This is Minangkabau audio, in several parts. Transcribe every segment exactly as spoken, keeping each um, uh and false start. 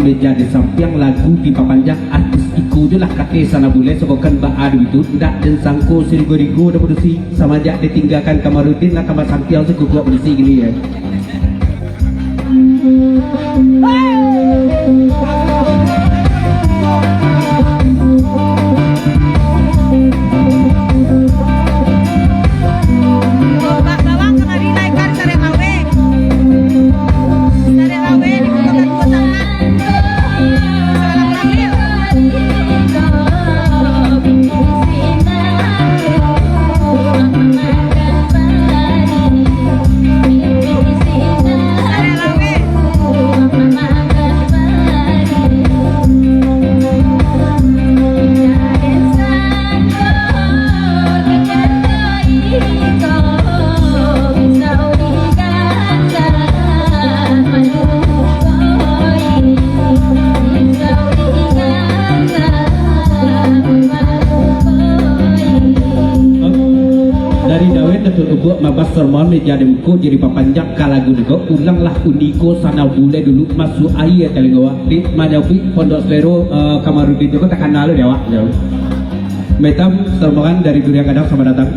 Meja di sampiang lagu dipapanjang artis iko jo lah kate sana bulai sabokan baa duitu, ndak den sangko sirigo-rigo dah padusi, samanjak ditinggakan Kamarudin lah tambah sampiang sakukuak padusi gini ya. Bawang kamari naikkan sarek awek. Sarek awek dibukakan kota. Dari Dawet Datuak Lubuak mabas Sormawan meja di muko jadi papanjang ka lagu niko, ulanglah uni ko sana bulai dulu masuak aia talingo awak. Di manyabuik Pondok Selero, eh, Kamarudin tu ko takana lo di awak tu. Maitam, Sormawan dari Durian Gadang, selamat datang.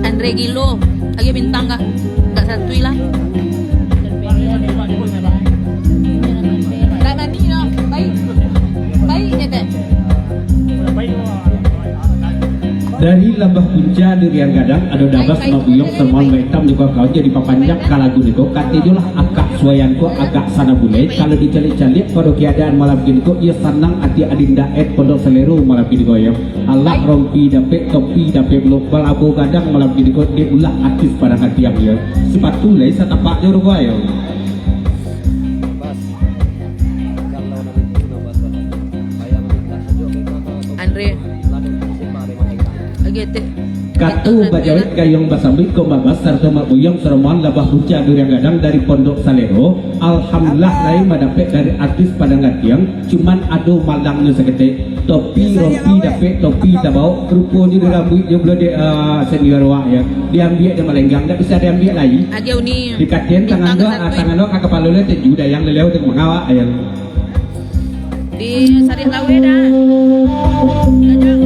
Andre Gilo, lagi bintang kah? Agak santuy lah. Tak mandi no, baik. Baik je teh. Dari Lambah Punca Durian Gadang, ado Dabas Mabuyong Sormawan Baitam di kawan-kawan jadi papanjang ka lagu niko, kate jo lah akak suayan ko agak sana bulai, kalau dicaliak-caliak pado keadaan malam kini ko, iyo sanang ati Adinda Ed Pondok Selero malam kini ko yo. Alah rompi dapek, topi dapek pulo, balabo gadang malam kini ko, dek ulah artis Padang Atiang yo. Sepatu lai satapak jo rupa yo. Andre. Lagi etek. Kato bajawek gayuang basambuik ko mabas sarato Mak Buyong Sormawan Lambah Punca Durian Gadang dari Pondok Selero. Alhamdulillah, lai madapek dari artis Padang Atiang, cuman ado malangnyo saketek. Topi rompi dapek, topi tabao, ruponyo di rambuik jo bulo dek, ah, senior awak yo. Diambiak jo malenggang, ndak bisa diambiak lai. Aja uni. Dikatian tangan tu, ah, tangan tu ka kapalo le, tenju dayang leleo tu mangawak yo. Di Sarik Lawe dah. Tajang.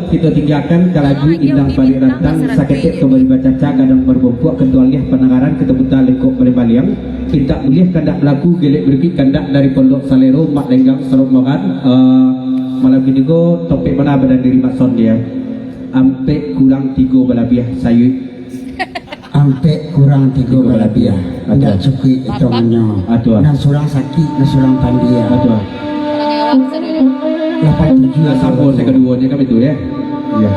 Kito tinggakan ka lagu Indang Baliak Rantang, saketek ka bari bacaca, gadang bari bongkuak, kito aliah panangaran, kito puta lekok bari baliang, pintak buliah kandak balaku, gelek baripik kandak dari Pondok Salero, Mak Lenggang, Sarombongan. Eh, malam kini ko topik bana badan diri Mak Son dia. Ampek kurang tigo balabiah, sayuik. Ampek kurang tigo balabiah. Atua. Indak cukuik itongannyo. Atua. Nan surang sakik, nan surang pandia. Atua. Lapan tujuah. Nah, sabo sakaduonyo kan itu, ya? Iya.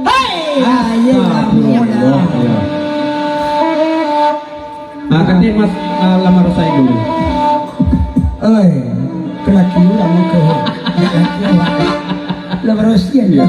Hei! Ah, iya, astagfirullah. Iya. Ah, katanya Mas, ah, lamar saya dulu. Oi, kelaki urang muka. Lah berosian. Iya.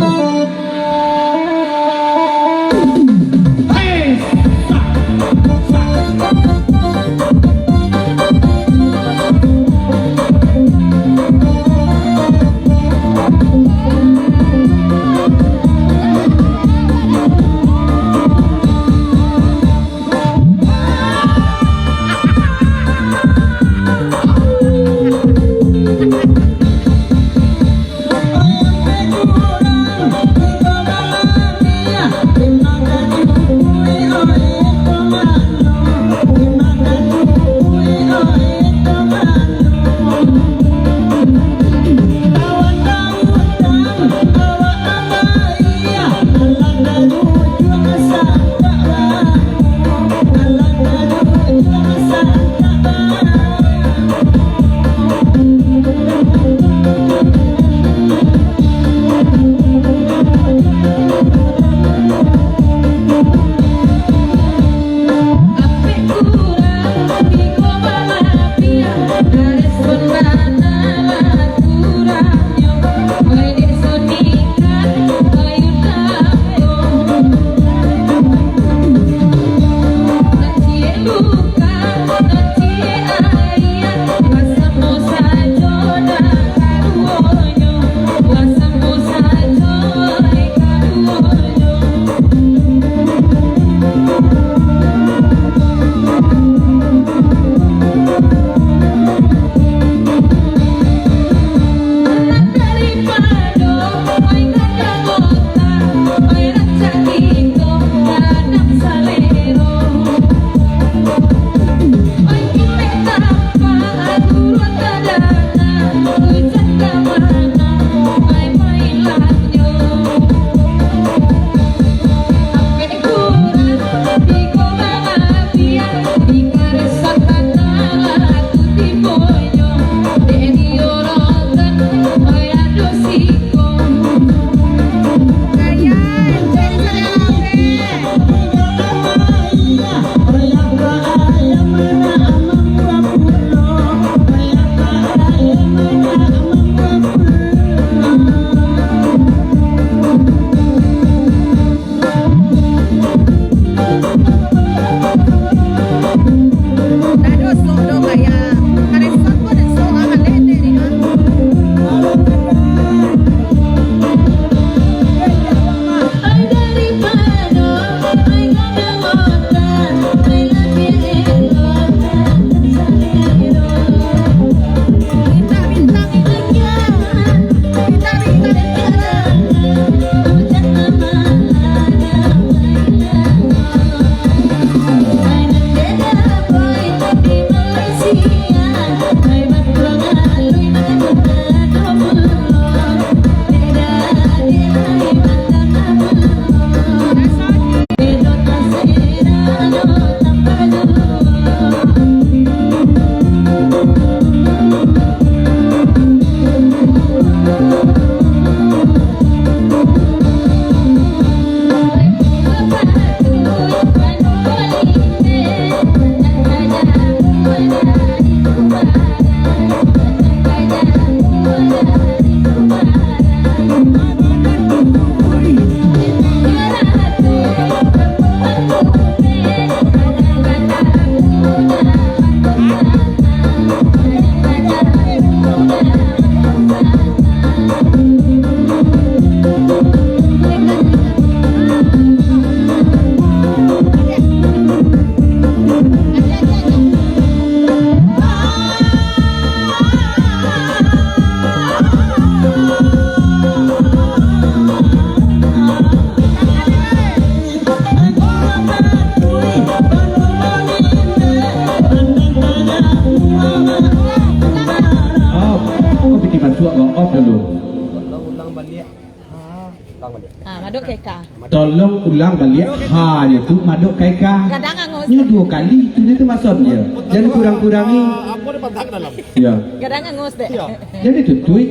Ha, madok ka eka. Tolong ulang baliak ha nyo tu, madok ka eka. Gadang angus. Nyo duo kali tu, nyo tu maksudnyo. Jan kurang-kurangi. Apo dia pantak ka dalam? Yo. Gadang angus dek. Yo. Jan ditutuik.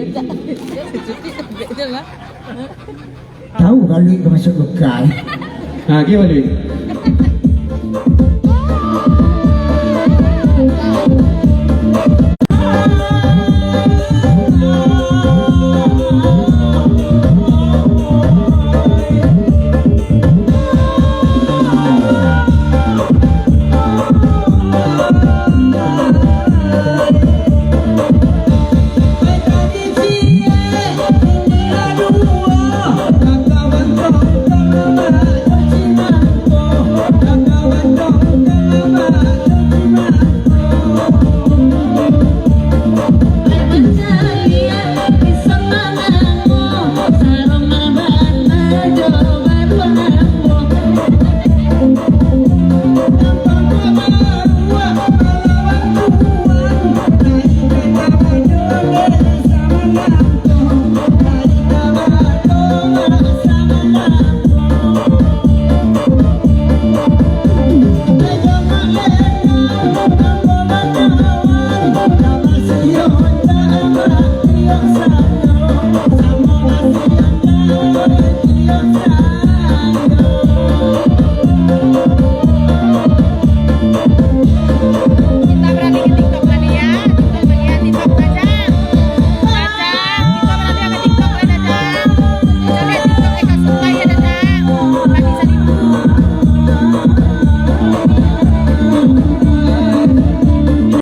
Jan lah. Tahu baliak ka masuk luka. Ha, gimana baliak?